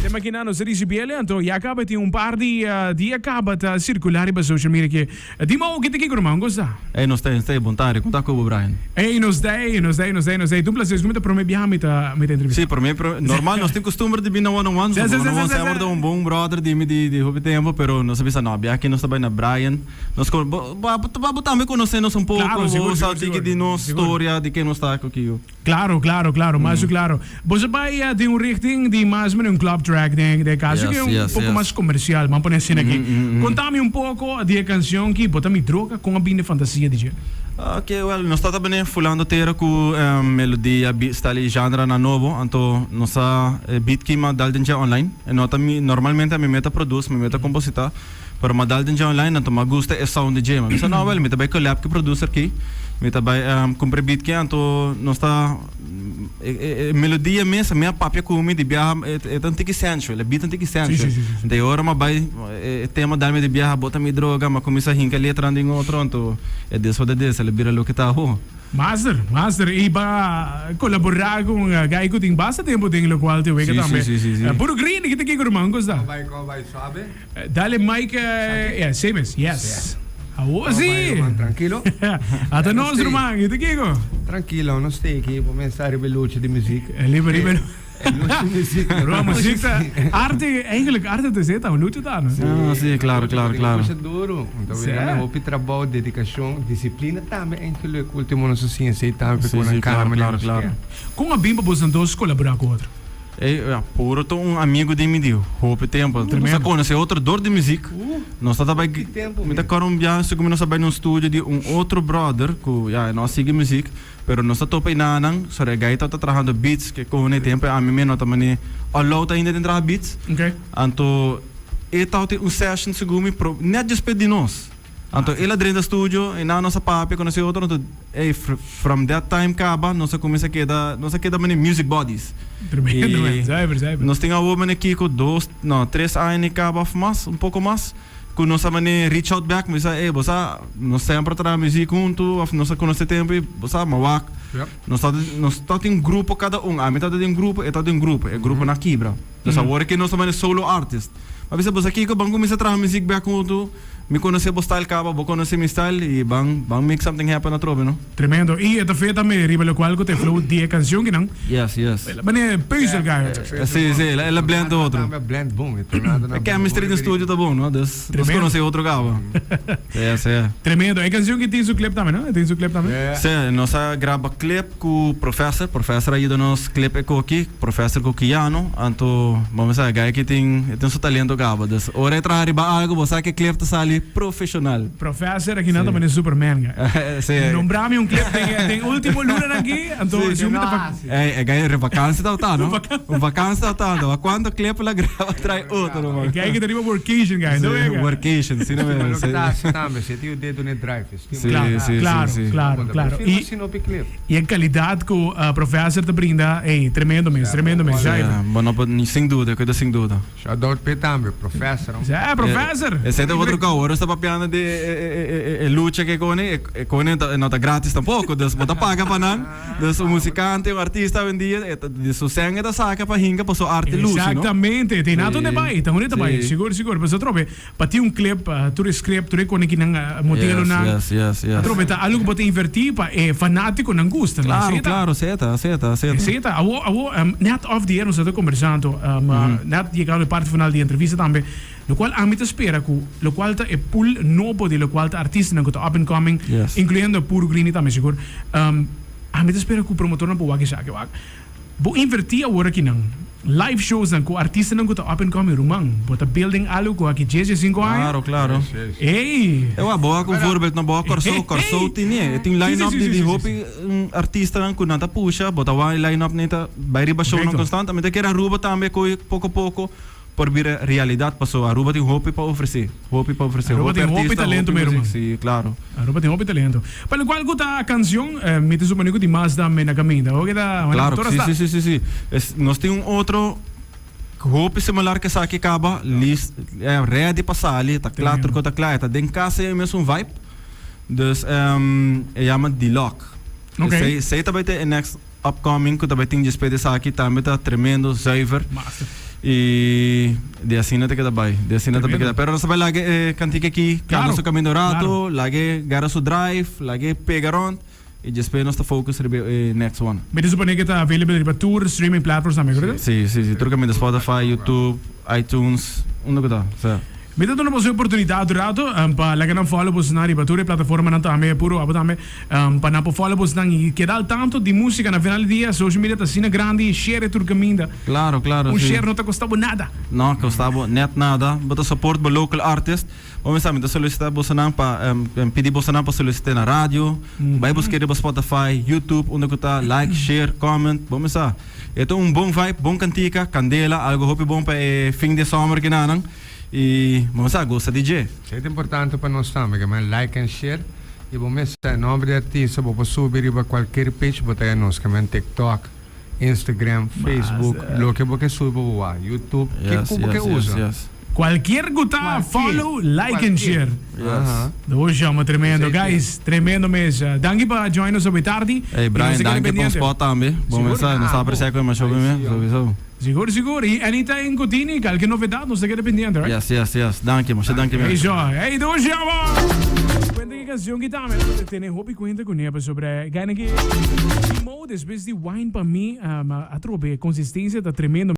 Tema aki nan nos a ricibi el anto ya caba tin un par di dia caba ta circula riba social media ke Dimo ki ta kiko ruman un gosta? Ey nos ta nos ta bon tarde con ta cu bo Brian? Ey nos ta ey nos ta ey nos ta ey nos ta ey ta un placer escu mi ta prome biaha mi ta mi ta entrevista. Si prome prome normal nos tin costumber di bin na one on one so one on one semper ta un bon brother di mi di di hopi tempo pero nos a bisa no biaha aki nos ta bay na Brian nos con bo bo tambe conoce nos un poco Claro sigur bo sa sigur tiki sigur di nos sigur. storia di ken nos ta cu kico. Claro, claro, claro, mas claro. Boso bai den un richting di mas meno un club track den den caso Yes, que un yes, poco yes. mas comercial, ban pone asina aki. Contami un poco di e cancion ki Bo ta mi droga con a bini e fantasia di dje. Ok, well, nos ta ta bini fulando tera cu melodia, beat, style y genrenan nobo, anto nos a e beat ki m'a dal den dje online. E no ta mi, normalmente ami mi ta produce, mi ta composita, Pero m'a dal den dje online anto m'a gusta e sound di dje. M'a bisa no wel mi ta bai collab ku e producer aki. Mi ta bai kumpra e beat ki anto nos ta e e melodia mes mi a papia ku mi di biaha e ta un tiki sensual e beat ta un tiki sensual. Anto e ora m'a bai e tema dal mi di biaha bo ta mi droga m'a kuminsa hinka letranan den otro anto e des wat e des el a bira loke ta awo. Master, master, y pa colabora cu un guy cu tin basta tempo den locual te wega tambe. Puro green, ki ta kiko ruman cu sta? Con bai, con bai suave. Dale mic, yeah, same as, yes. Awo si. Tranquilo. Ata nos ruman, ki ta kiko? Tranquilo, nos ta aki pa mesa riba e lucha di muziek. Riba, riba. E lucha di muziek. Ruman, muziek ta arte, eigenlijk arte ta esei ta, un lucha ta, no? Ah, si, claro, claro, claro. Lucha duro. Anto Sí. we hopi trabou, dedicacion, disciplina tambe eigenlijk. Ultimo nos a siña esei tambe Sí, cu nan sí, cana claro, manera claro, nos claro. kier. Con a bin pa boso dos colabora cu otro? Ey, ja, puro ta un amigo di mi di hopi tempo. Nos a Tremendo. conoce otro door di muziek. Nos ta bai, Hopi tempo, mi ta man. corda un biaha cu mi nos a bai na un studio di un otro brother cu, ja, e no a sigui muziek. Pero nos ta topa enanan, sorry, e guy tabata trahando beats, ke koho na e tempo ami mi no ta mane all out ainda den traha beats. Okay. Anto e tabata un session segun mi pro net despues di nos. Anto el a drenta studio, enan nos a papia, konosé otro, anto ey from that time kaba nos a kuminsá keda, nos a keda mane music buddies. Tremendo man, I zuiver, zuiver. nos tin awor mane kiko dos, no, tres aña kaba of mas, un poko mas. Ku nos a mane reach out back, mi sa, ey, bo sa, nos semper a traha muziek huntu, of nos a konosé tempu, i bo sa, ma wak, nos ta, nos ta tin un grupo kada un, ami ta den un grupo, e ta den un grupo, e gruponan a kibra. Dus awor ke nos ta mane solo artist. Mi a bisa, bo sa kiko, ban kuminsá traha muziek bek huntu, mi konosé bo style kaba, bo konosé mi style, i ban, ban make something happen atrobe, no? Tremendo. I e ta fe tambe riba lokual ku ta e flow di e kanshon kinan. Yes, yes. El a bane peuzel guy. Si, si, el a blend otro. Tambe a blend bon. E tornado na E chemistry den studio ta bon, no? Dus nos Tremendo. conoce otro caba. Si, si. Tremendo. E canción ki tin su clip tambe, no? E tin su clip tambe? Yeah. Si, nos a graba clip cu Professor. Professor a yuda nos clip e koki. Professor cu Kiano. Anto, bo mester sa, e guy aki tin, e tin su talento caba. Dus ora e traha riba algo, bo sa cu e clip ta sali profesional. Professor aki nan ta mane Superman, guy. Si. Nombra mi un clip den, den ultimo lunanan aki, anto Si. si un mi ta pa. Ey, e guy vakantie ta no? Un vakantie ta ta no? Cuanto clip la graba trae otro man. E guy ki ta riba workation guy, no Sí, venga. workation, sí no Ma me. loke ta haci tambe, si e tin un dedo n'e drive, es tin Sí, Claro, sí, claro, sí, sí. claro, claro. Firma Y, si no pi clip. y e calidad cu Professor ta brinda, ey, tremendo mes, tremendo mes. Sí, Zuiver. bueno, pues, ni sin duda, cuida sin duda. Shout out p'e tambe, Professor. Sí, Professor. Esei ta otro cau, ora sta papiando di e, e, e, e lucha ke kone, e, e kone ta, no ta gratis tampoco, dus bo ta paga pa nan. Dus un muzikante, un artista awendia, e ta di su sèn e ta saka pa hinka pa su arte lusi, no? Exactamente, te na donde bai, ta hunde ta bai, Sí. sigur, sigur. Pasobra atrobe, pa tin un clip, tur e script, tur e kone ki nan modelonan, Yes, yes, yes, yes. atrobe ta algo ku bo ta invertí pa e fanátikonan gusta, no? Claro, Esei ta. claro, esei ta, esei ta, esei ta. Esei ta. Awo, awo, net off the air nos ta kombersando, net yegando e parti final di e entrevista tambe, Locual ami ta spera cu locual ta e pool nobo di locual ta artistanan cu ta up and coming, Yes. incluyendo Puro Greeny tambe sigur, ami ta spera cu promotornan por wak esaki wak. Bo inverti awor akinan, live showsnan cu artistanan cu ta up and coming, ruman, bo ta building algo cu aki dies, diescinco aña. Claro, claro. Yes, yes. Ey! E wak, bo wak un voorbeeld no, bo wak Kòrsou, Kòrsou tin e, e tin Sí, sí, line-up sí, di sí, di sí, hopi sí. artistanan cu nan ta pusha, bo ta wak e line-up nan ta bai riba shownan Correcto. constant, ami ta kere Aruba tambe koe poco poco Por bira realidad paso Aruba tin hopi pa ofrece, hopi pa ofrece, Aruba hopi tin hopi artista, talento hopi mi muziek, ruman. si claro. Aruba tin hopi talento. Pa locual cu ta cancion, mi ta supone cu tin mas tambe na caminda. Oke ta, bueno, Claro, tur a si, sta. si, si, si, si. Es, nos tin un otro hopi similar cu esaki caba, list, ready pa sali, ta cla, Tremendo. tur co ta cla, e ta den cas e mesun vibe. Dus, e yama D-Lock. Oké. Esey, esey ta bay ta e next upcoming cu ta bay tin despues di esaki, tambe ta tremendo, zuiver. Master. Y di asina ta keda bai, di asina ta keda. Pero nos ta bai laga e kantika aki kanda su kaminda un rato, lag'e gara su drive, lag'e pega rond y despues nos ta focus riba e next one. Mi ta supone ke ta available riba tur streaming platforms tambe, correcto? Si, si, si. Tur kaminda, Spotify, YouTube, iTunes, unda ku ta, sa. Mi ta duna boso e oportunidat un rato pa laga nan follow bosonan riba tur e plataformanan tambe, puro abo tambe, pa nan por follow bosonan y keda al tanto di musica. Na final di dia social media ta asina grandi y share e tur caminda. Claro, claro, Un si. share no ta costa bo nada. No costa bo net nada. Bo ta support bo local artist. Bo mester mi ta solicita bosonan pa pidi bosonan pa solicita na radio, bai buske riba Spotify, YouTube, unda ku ta, like, share, comment, bo mester. E ta un bon vibe, bon kantika, kandela, algo hopi bon pa e fin di summer kinanan. Y bo sa gusta di dje. Esei ta importante pa nos tambe, ke men like en share y bo mes sa e nomber di artista bo por subi riba cualkier page bo ta ya nos ke men TikTok, Instagram, Facebook, loke bo ke subi pa bo wak, YouTube, ke ku bo ke usa. Cualkier ku ta follow, like en share. Dos jama tremendo guys, tremendo mes. Danki pa join nos awe tardi. Ey Brian, danki pa un spot tambe. Bo mes sa, nos ta aprecia ku e masho mes, sowieso. Sigur sigur y anytime cu tini calke novedad nos ta keda pendiente right? Yes yes yes danki masha danki mi. Hey jo hey dos jama cuenta ki cancion ki tambe ta tene hopi cuenta cu ne pasobra gana ki Timo despues di wine pa mi atrobe consistencia ta tremendo.